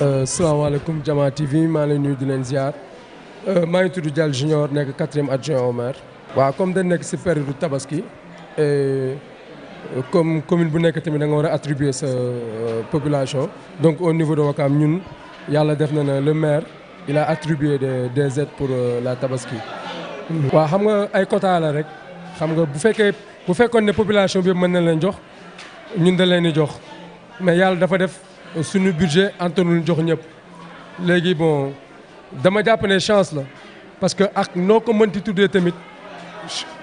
salaamaaleykum Jama TV maa ngi lay nuyu di leen ziar maa ngi tudd Dial Junior nekk 4e adjoint au maire. waaw comme dañ nekk si période tabaski comme commune bu nekk tamit da nga war a attribuer sa population donc au niveau de Ouakam ñun yàlla def na ne le maire il a attribué des aides pour la tabaski. waaw xam nga ay quota la rek xam nga bu fekkoon ne population bi mën na leen jox ñun da leen di jox mais yàlla dafa def. suñu budget antanul jox ñëpp léegi bon dama jàpp ne chance la parce que ak noo ko mënti tuddee tamit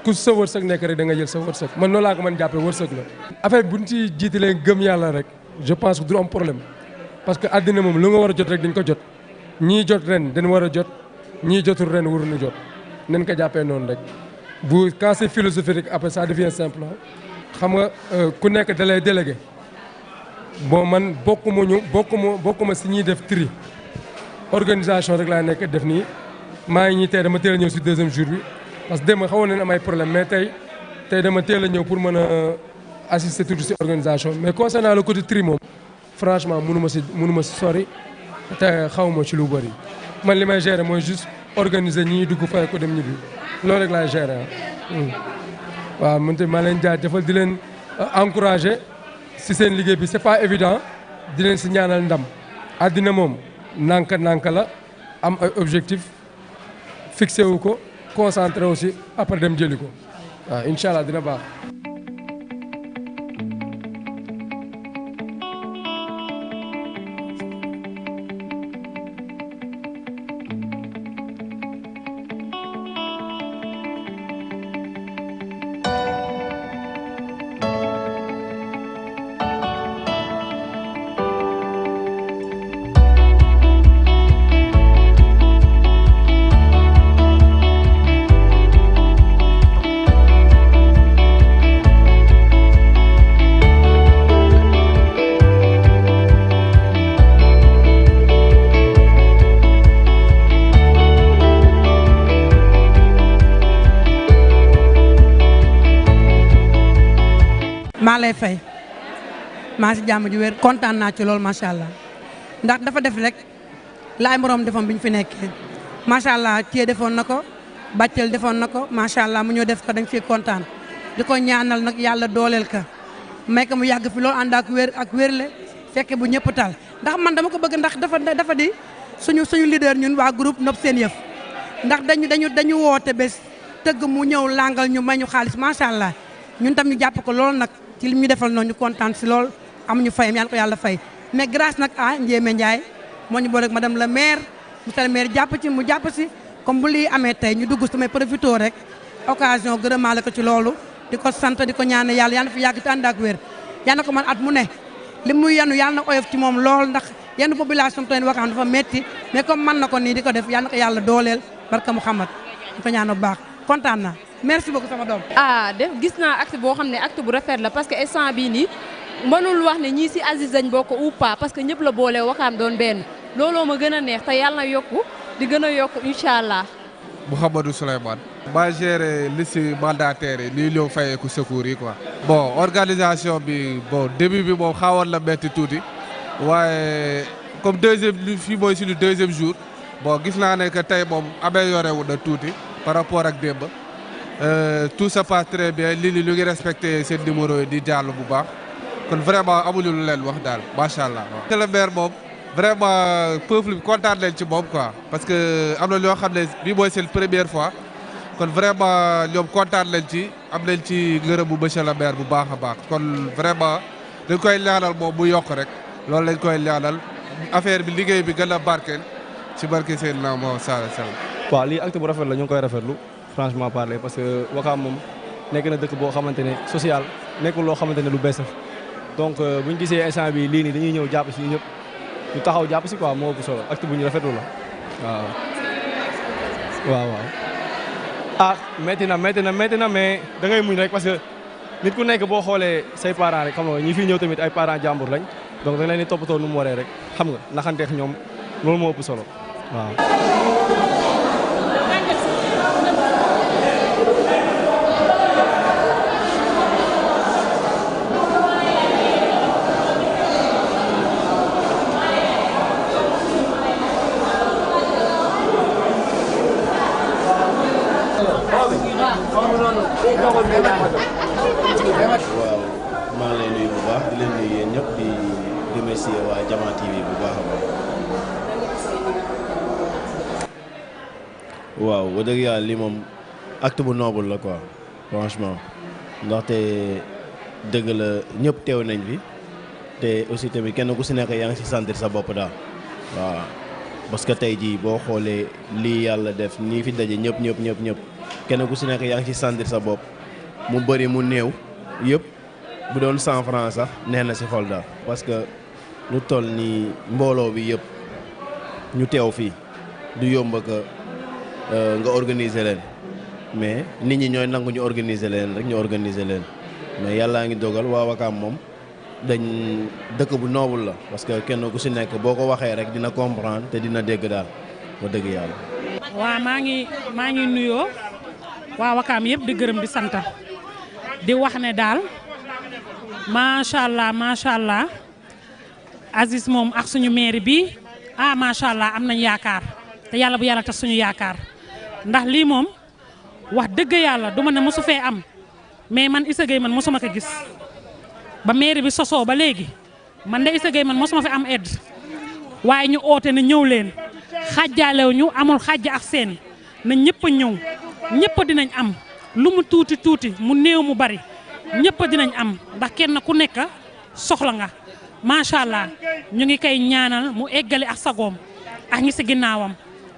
ku sa wërsëg nekk rek da nga jël sa wërsëg man noonu laa ko mën jàppee wërsëg la. affaire bu ñu ci jiitalee gëm yàlla rek je pense que du am problème parce que àddina moom lu nga war a jot rek dañ ko jot ñii jot ren dañ war a jot ñii jotul ren waruñu jot nañ ko jàppee noonu rek bu quand c'est philosophique après ça devient simple xam nga ku nekk da lay délégué. bon man bokkuma si ñuy def tri organisation rek laa nekk def nii maa ngi ñii tey dama teel a ñëw si 2e jour bi parce que démb xawoon nañ am ay problème mais tey dama teel a ñëw pour mën a assister tuuti si organisation mais concernant le côté tri moom franchement mënu ma si sori te xawma ci lu bëri man li may gérer mooy juste organiser ñi dugg fay ko dem ñibbi loolu rek laay gérer waaw man tamit maa leen jaajëfal di leen encourager si seen liggéey bi c'est pas évident di leen si ñaanal ndam àddina moom nànka la am ay objectif fixé wu ko concentré aussi après dem jëli ko waaw incha allah dina baax. maa lay fay maa si jàmm ji wér kontaan naa ci loolu macha allah ndax dafa def rek la ay morom defoon bi ñu fi nekkee macha allah Thié defoon na ko Bathie defoon na ko macha allah mu ñëw def ko dañ fi kontaan di ko ñaanal nag yàlla dooleel ka may ko mu yàgg fi loolu ànd ak wérle fekke bu ñëpp tal ndax man dama ko bëgg ndax dafa di suñu leader ñun waa groupe Nopp Seen Yëf ndax dañu woote bés tëgg mu ñëw langal ñu may ñu xaalis macha allah ñun tam ñu jàpp ko loolu nag. ci li ñu defal noonu ñu kontaan si lool amuñu fayam yàlla ko yàlla fay mais grâce nag à Ndiémé Ndiaye moo ñu boole ak madame la maire monsieur le maire mu jàpp si comme bu lii amee tey ñu dugg samay profito rek occasion gërëmaale ko ci loolu di ko sant di ko ñaan yàlla yàlla na fi yàgg te ànd ak wér yàlla na ko man at mu ne li muy yanu yàlla na oyof ci moom lool ndax yenn population tey Ouakam dafa metti mais comme man na ko nii di ko def yàlla na ko yàlla dooleel barka Mouhamad di ko ñaan bu baax kontaan naa merci beaucoup sama doom. gis naa acte boo xam ne acte bu rafet la parce que instant bii nii mënul wax ne ñii si Aziz lañ bokk ou pas parce que ñëpp la boole Ouakam doon benn looloo ma gën a neex te yàlla na yokku di gën a yokku incha allah. Mouhamadou Souleymane. maa géré liste mandataires yi ñuy ñëw fayeeku secours yi quoi. bon organisation bi bon début bi moom xawoon la metti tuuti waaye comme fii mooy suñu 2e jour bon gis naa ne que tey moom amélioré wu na tuuti par rapport ak démb. Tout se passe très bien lii ñu ngi respecté seen numéro yi di jàll bu baax kon vraiment amuñu lu leen wax daal macha allah. monsieur le maire moom vraiment peuple bi kontaan leen ci moom quoi parce que am na ñoo xam ne bii mooy seen première fois kon vraiment ñoom kontaan leen ci am nañ ci ngërëm bu monsieur le maire bu baax a baax kon vraiment dañ koy ñaanal moom mu yokk rek loolu lañ koy ñaanal affaire bi liggéey bi gën a barkeel ci barke Seydina Muhammad sallallahu alayhi wasallam. waaw lii acte bu rafet la ñu ngi koy rafetlu. franchement parler parce que Ouakam moom nekk na dëkk boo xamante ne social nekkul loo xamante ne lu bees donc bu ñu gisee instant bi lii nii dañuy ñëw jàpp si ñëpp ñu taxaw jàpp si quoi moo ëpp solo acte bu ñu rafetlu la waaw. métti na mais da ngay muñ rek parce que nit ku nekk boo xoolee say parents rek xam nga ñi fi ñëw tamit ay parents jàmbur lañ donc da nga leen di toppatoo nu mu waree rek xam nga naxanteex ñoom loolu moo ëpp solo waaw. waaw maa ngi lay nuyu bu baax di leen nuyu yéen ñëpp di remercier waa Jama TV bu baax a baax. waaw ba dëgg yàlla lii moom acte bu noble la quoi franchement ndaxte dëgg la ñëpp teew nañ fi te aussi tamit kenn ku si nekk yaa ngi si sentir sa bopp daal waaw parce que tey jii boo xoolee lii yàlla def nii fi daje ñëpp kenn ku si nekk yaa ngi si sentir sa bopp mu bëri mu néew yëpp bu doon 100 francs sax neex na si xol daal parce que lu toll nii mbooloo bi yëpp ñu teew fii du yomb que nga organiser leen mais nit ñi ñooy nangu ñu organiser leen rek ñu organiser leen mais yàllaa ngi dogal waa Wakaam moom dañ dëkk bu noble la parce que kenn ku si nekk boo ko waxee rek dina comprendre te dina dégg daal ba dëgg yàlla. waaw maa ngi nuyoo waa Wakaam yëpp di gërëm di sant di wax ne daal macha allah Aziz moom ak suñu mairie bi macha allah am nañ yaakaar te yàlla bu yàlla tax suñu yaakaar ndax lii moom wax dëgg yàlla du ma ne mosu fee am mais man Issa Gueye man mosuma ko gis ba mairie bi sosoo ba léegi man de Issa Gueye man mosuma fi am aide waaye ñu oote na ñëw leen xàjjaalew ñu amul xàjj ak seen na ñëpp a ñëw ñëpp dinañ am lu mu tuuti mu néew mu bari ñëpp dinañ am ndax kenn ku nekk soxla nga macha allah ñu ngi koy ñaanal mu eggali ak sagoom ak ñi si ginnaawam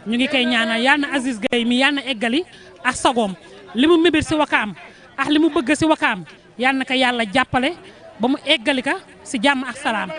ñu ngi koy ñaanal yal na Aziz Gueye mi yal na eggali ak sagoom li mu mébir si Wakaam ak li mu bëgg si Wakaam yal na ko yàlla jàppale ba mu eggali ka si jàmm ak salaam.